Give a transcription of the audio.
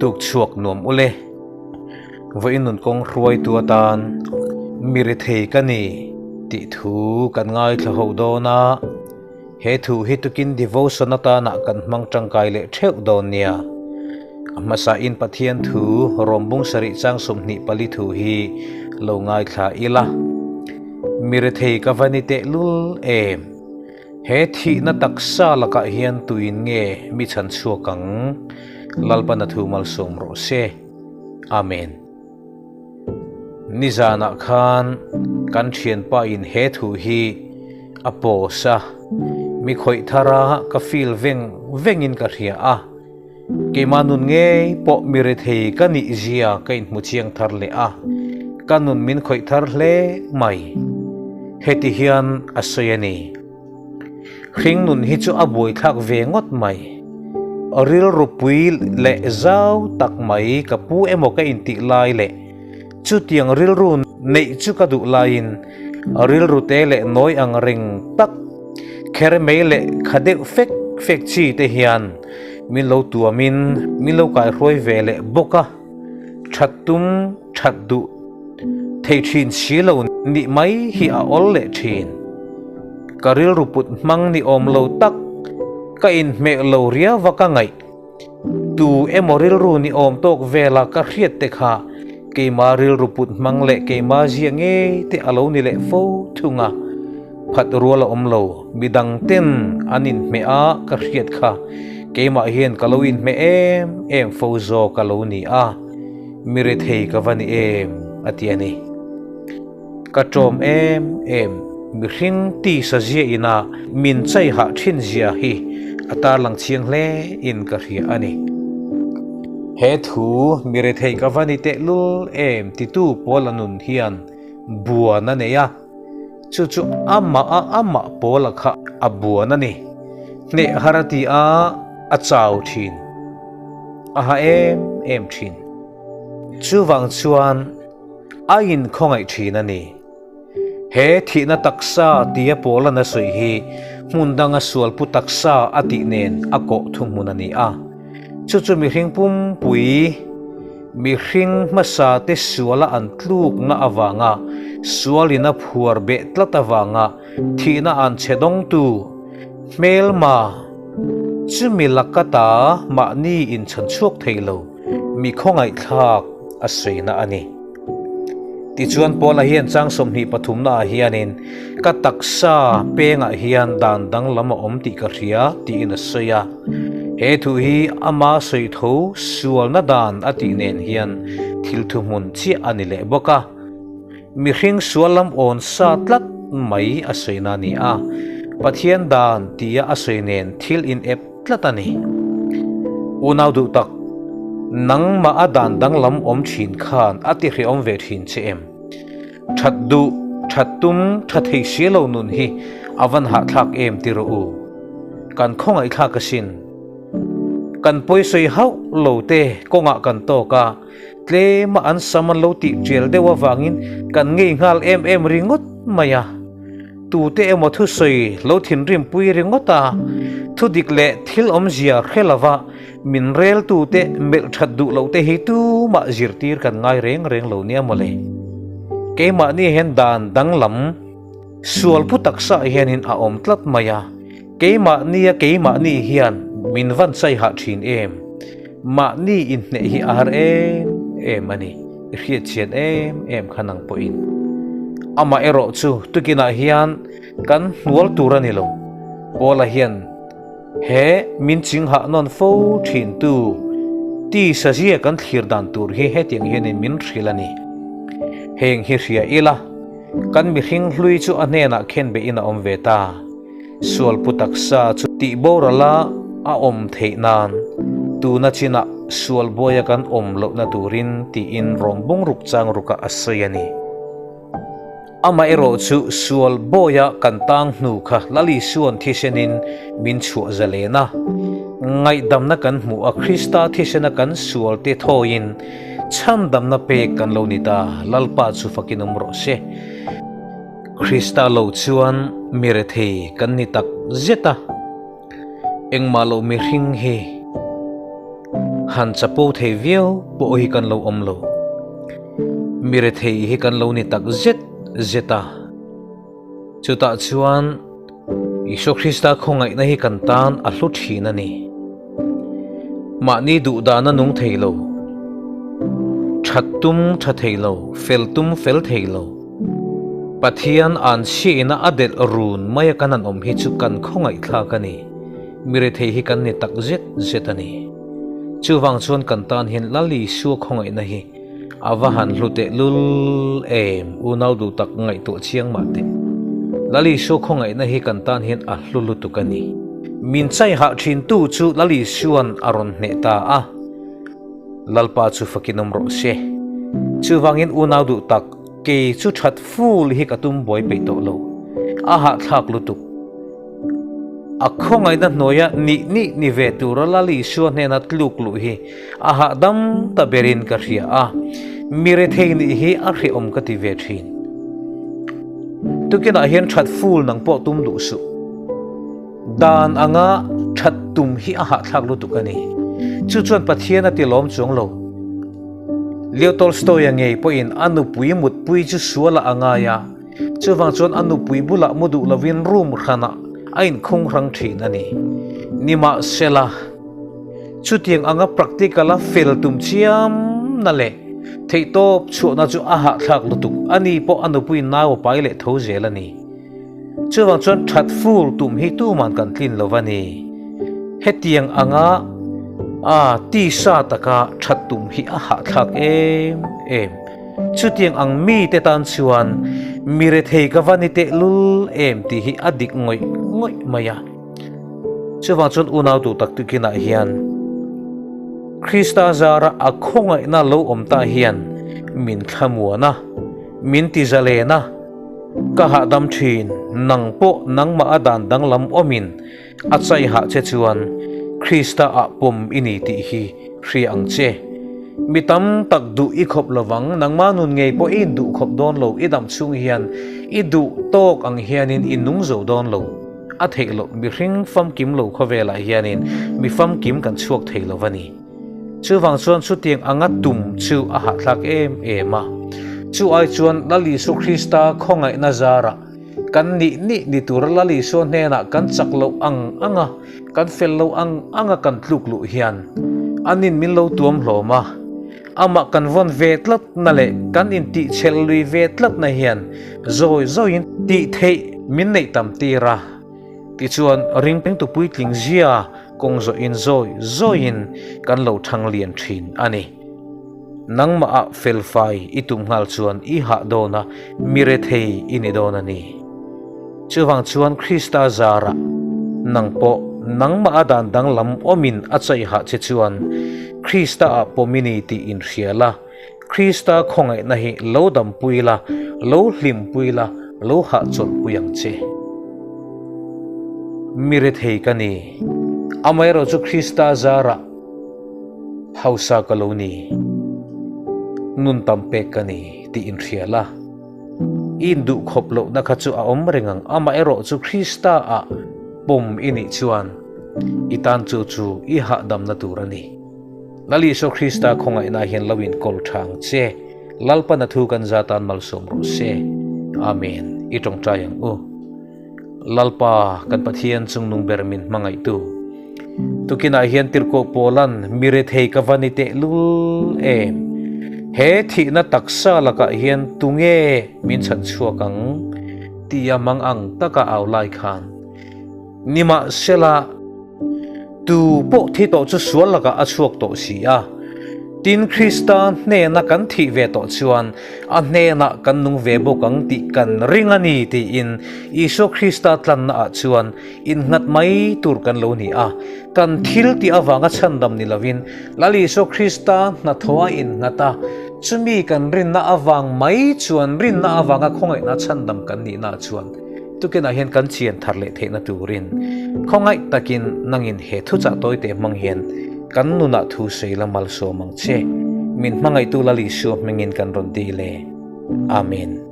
Tuk chhuak nuam ule. Vawiin nun kawng hruaitu atan mi rethei ka ni tih thu kan ngaithla ho dawn a, he thu hi tukin devotion atana kan hmang tangkai leh theuh dawn nia. A hmasain Pathian thu rawmbung sarih chang 24 thu hi lo ngaithla ila. Mi rethei ka va ni tehlul em? He thihna taksa lakah hian tuin nge mi chhan chhuak ang? Lalpan a thu malsawm rawh se. Amen. Nizanah khan kan thianpa in he thu hi a post a, mi khawih thara ka feel veng vengin ka hria a. Keimah nun ngei pawh mi rethei ka nih zia ka inhmu chiang thar leh a, ka nun min khawih thar hle mai. Heti hian a sawi a ni. Hring nun hi chu a buaithlak ve ngawt mai. Rilru pui leh zau tak mai ka pu emaw ka intih lai leh chutiang rilru neih chu ka duh laiin rilru te leh nawi ang reng tak kher mai leh kha deuh fek fek chi te hian Min lo tuamin min lo kaihruai ve leh bawk a, that tum that duh thei thin si lo nih mai hi a awl leh thin. Ka rilru put hmang ni awm lo tak, ka inhmeh lo riau a ka ngaih. Tu emaw rilru ni awm tawk vela ka hriat te kha keima rilru put hmang leh keima zia ngei te a lo ni leh fo thung a. Phat rual a awm lo, midang ten an inhmeh a ka hriat kha keimah hian ka lo inhmeh em em fo zawk a lo ni a, mi rethei ka va ni em a ti a ni. Ka ṭawm em em, mihring tisa zia ina min chai hah ṭhin zia hi a tarlang chiang hle in ka hria a ni. He thu mi rethei ka va ni tehlul em titu pawl a nun hian buan a nei a. Chu chu amah a amah pawla kha a buan a ni. Hneh har a ti a, a chau thin. A ha em em thin. Chuvang chuan a inkhawngaih thin a ni. He thihna taksa tia Paula'n a sawi hi hmun danga sualpu taksa a tih nen a kawh thuhmun a ni a. Chu chu mihring pumpui, mihring hmasa te suala an tlukna avanga sualin a phuar beh tlat avanga thihna an chhe dawngtu hmelma chumi lakata mahni inchhan chhuak thei lo mi khawngaihthlak a sawina a ni. Tichuan Paula hian chang 23 naah hianin ka taksa pengah hian dan danglam a awm tih ka hria tiin a sawi a. He thu hi ama sawi tho sualna dan a tih nen hian thil thuhmun chiah a ni leh bawk a. Mihring sual lam awn sa tlat mai a sawina a ni a, Pathian dan tia a sawi nen thil inep tlat a ni. Unau duh tak, nangmah a dan danglam awm thin khan a ti hrehawm ve thin che em? That duh, that tum, tha thei si lo nun hi a van hahthlak em ti rawh u. Kan khawngaihthlak asin. Kan pawisawi hauh lo te kawngah kan tawk a, tlema an sam an lo tih tial deuh avangin kan ngei nghal em em ringawt mai a. Tute emaw thusawi lo thinrimpui ringawt a, thudik leh thil awmzia hre lova min reltute melh that duh loh te hi tumah zirtir kan ngai reng reng lo nia mawle. Keimahni hian dan danglam sualpu taksa hianin a awm tlat mai a, keimahnia keimahni hian min van chai hah thin em? Mahni inhneh hi a har em em a ni, i hriat chian em em kha nang pawhin. Amah erawh chu tukinah hian kan hnual tur a ni lo. Paula hian he min chinghah nawn fo thintu ti sazia kan thlir dan tur hi hetiang hianin min hrilh a ni. Heng hi hria ila, kan mihring hlui chu a hnenah khenbehin a awm ve ta. Sualpu taksa chu tih borala a awm theih nan tuna chinah sual buaia kan awm lohna turin tiin rawngbung ruk chang rukah a sawi a ni. Amaherawh chu sual bawia kan tang hnu kha Lal Isua'n thisenin min chhuah zalen a, ngaihdamna kan hmuh a Krista thisena kan sualte thawiin chhandamna pek kan lo ni ta, Lalpa chu fakin awm rawh se. Krista lo chuan mi rethei kan ni tak zet a, engmah lo mihring hi. Han chapo thei viau pawh hi kan lo awm lo. Mi rethei hi kan lo ni tak zet zet a. Chutah chuan Isua Krista khawngaihna hi kan tan a hlu thin a ni. Mahni duhdana nung thei lo, that tum tha thei lo, fel tum fel thei lo, Pathian an chhiahina a delh run maia kan han awm hi chu kan khawngaihthlak a ni. Mi rethei hi kan ni tak zet zet a ni. Chuvang chuan kan tan hian Lal Isua khawngaihna hi a va han hlu teh lul em, unau duh tak ngaihtuah chiang mah teh. Lal Isua khawngaihna hi kan tan hian a hlu lutuk a ni. Min chaihah thintu chu Lal Isua'n a rawn hneh ta a, Lalpa chu fakin awm rawh se. Chuvangin unau duh tak, kei chu that ful hi ka tum buai peih tawh lo. A hahthlak lutuk. A khawngaihna hnuaia nih nih ni ve tura Lal Isua hnena tluk luh hi a hahdam ta berin ka hria a, mi rethei nih hi a hrehawm ka ti ve thin. Tukinah hian that ful nang pawh tum duh suh. Dan anga that tum hi a hahthlak lutuk a ni. Chu chuan Pathian a ti lawm chuang lo. Leo Tolstoy-a ngei pawhin a nupui mutpui chu sualah a ngai a, Chuvang chuan a nupui bulah mu duh lovin room hranah a inkhung hrang thin a ni. Nimahsela, chutiang anga practical-a fel tum chiamna leh theihtawp chhuahna chu a hahthlak lutuk a ni pawh a nupuiin nau a pai leh tho zel a ni. Chuvang chuan that fur tum hi tuman kan tlin lo va ni. Hetiang anga a tisa taka that tum hi a hahthlak em em. Chutiang ang mite tan chuan mi rethei ka va ni tehlul em tih hi a dik ngawih ngawih mai a. Chuvang chuan unau duh tak tukinah hian Krista zara a khawngaihna lo awm ta hian min thlamuan a, min ti zalen a, ka hahdam thin, nang pawh nangmah a dan danglam awmin A chaihah che chuan Krista ah pawm i ni tih hi hria ang che. Mi tam tak duh i khawp lovang, nangmah nun ngei pawh i induh khawp dawn lo, i dam chhung hian i duh tawk ang hianin i nung zo dawn lo. A theih loh, mihring famkim lo khawvelah hianin mi famkim kan chhuak thei lo va ni. Chuvang chuan chutiang anga tum chu a hahthlak em em a. Chu ai chuan Lal Isu Krista khawngaihna zarah, Kan nih nih ni tura Lal Isua hnenah kan chak loh ang anga, kan fel loh ang anga kan tluk luh hian anin min lo tuam hlawm a. Amah kan vawn ve tlatna leh kan intihchhelh lui ve tlatna hian zawi zawiin tih theih min neih tam tir a. Tichuan, ringpengtu puitling zia kawng zawhin zawi zawiin kan lo thang lian thin a ni. Nangmah ah felfai i tum nghal chuan i hah dawn a, mi rethei i ni dawn a ni. Chuvang chuan Krista zarah nang pawh nangmah a dan danglam awmin a chaihah che chuan Krista ah pawm i ni tih inhria la, Krista khawngaihna hi lo dampui la, lo hlimpui la, lo hahchawlhpui ang che. Mi rethei ka ni, amaherawhchu chu Krista zarah, Hausa ka lo ni, nun tam pek ka ni tih inhria la. I induh khawp lohna kha chu a awm reng ang, amaherawh chu Krista ah pawm i nih chuan i tan chu chu i hahdamna tur a ni. Lal Isua Krista khawngaihna hian lo inkawl tha ang che. Lalpan a thu kan za tan malsawm rawh se. Amen. I tawngtai ang u. Lalpa, kan Pathian chungnung ber min hmangaihtu. Tukinah hian tirhkoh Paula'n mi rethei ka va ni tehlul em? He thihna taksa lakah hian tunge min chhan chhuak ang? tia mang ang taka au lai khan nimahsela Tu pawh thi tawh chu sual lakah a chhuak tawh si a. Tin, Krista hnena kan thih ve tawh chuan a hnenah kan nung ve bawk ang tih kan ring a ni tiin Isua Krista tlannaah chuan innghat mai tur kan lo ni a. Kan thil tih avanga chhandam ni lovin Lal Isua Krista hnathawh a innghat a, chumi kan rinna avang mai chuan rinna avanga khawngaihna chhandam kan nihna chuan Tukinah hian kan chian thar leh theihna turin khawngaih takin nangin he thuchah tawite hmang hian kan nunah thu sawi la malsawm ang che. Min hmangaihtu Lal Isua hmingin kan rawn dil e. Amen.